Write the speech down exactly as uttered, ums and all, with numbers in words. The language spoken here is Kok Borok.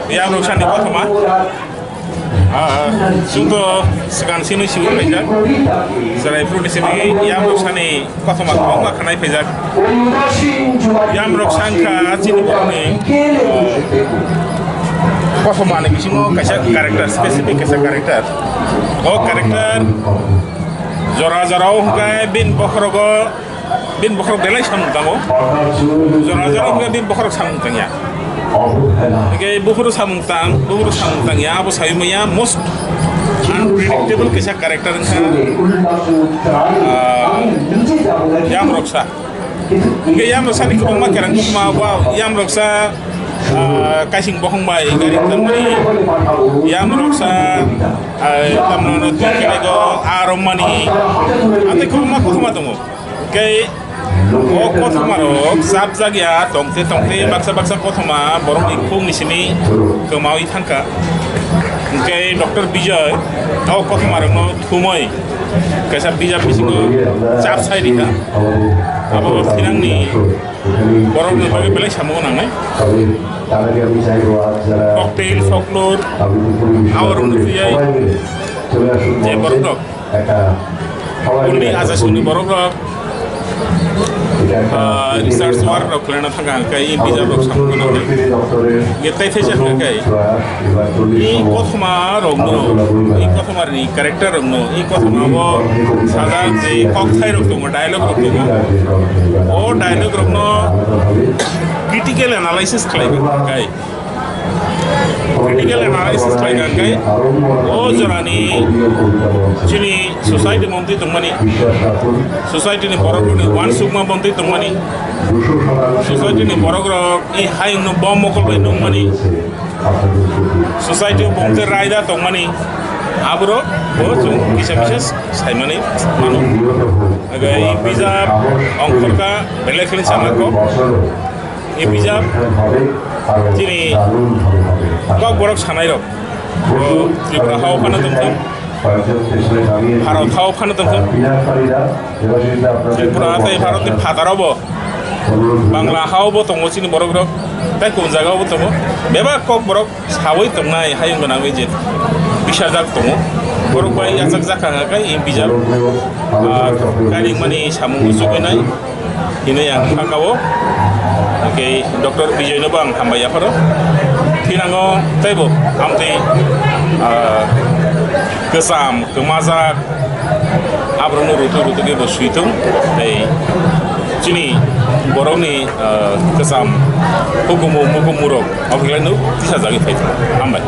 Yamrok sani kothoma. Ah, chwngto swkang simi simi paijak. Chwraipuruni simi yamrok sani kothoma kwbangma khwnai paijak. Yamrok sangkha chini borokni, ah, kothomani bisingo kaisa character, specific kaisa character. O character jora jora o hwnkhe bini bokhorogo Bini bokhorok belai samung tango. Jora jora hwnkhe bini bokhorok samung tangya. Hwnkhe buphuru samung tang, buphuru samung tangya, abo saui manya most unpredictable kaisa character wngkha, ah, Yamroksa. Hwnkhe Yamroksani kwbangma kerang bukma, wow, Yamroksa, ah, kaising bokhong bai gari tangmani, Yamroksa, ah, tamno no twi khlai go, ah, romani, ah, tei kwbangma kothoma tongo. Hwnkhe o kothoma rok chapjak ya, tongte tongte baksa baksa kothoma borokni khukni simi kwmaui thangkha. Hwnkhe Doctor Bijoy o kothoma rokno thumui kaisa bijap bisingo chap sai rikha. Abo thinangni borokni bagwi belai samung nangnai. Cocktail, folklore, aborokno twiwi je borok rok Uni aja suni borok rok, ah, research work rok khlaina thangkha hwnkhe i bijap rok samung gwnang. Ye tei theisa hwnkhe i kothoma rokno, i kothoma ni character rokno, i kothoma o sajak je kok thai rok tongo, dialogue rok tongo. O dialogue rokno critical analysis khlai hwnkhe Critical analysis khlaikha hwnkhe o jorani chini society montwi tongmani, society ni borok rokni uansukma montwi tongmani, society ni borok rok i hayungno bom mokol bai nungmani, society o bumtwi raida tongmani, aborok bo chwng kisa kisa saimani mano. Hwnkhe i bijap ongkhorkha belai kheno chana kok. I bijap chini Kokborok sanairok bo Tripura hao phano tongthung, Bharat hao phano tongthung, Tripura tei Bharatni phataro bo, Bangla hao bo tongo chini borok rok, tei kun jaga bo tongo. Bebak Kokborok sawi tongnai hayung gwnangwi je bisajak tongo. Borok bai yachak jakha hwnkhe i bijap, ah, kairingmani samung chugwinai. Hwnwi ang kha kao. Hwnkhe Doctor Bijoy no bo ang hambai yapharo. Thinango teibo amtwi, ah, kwcham, kwmajak, aborokno rutuk rutuk khe bo swi thung. Tei chini borokni, ah, kwcham hukumu mukumu rok obo khlai no tisajagwi phai thung. Hambai.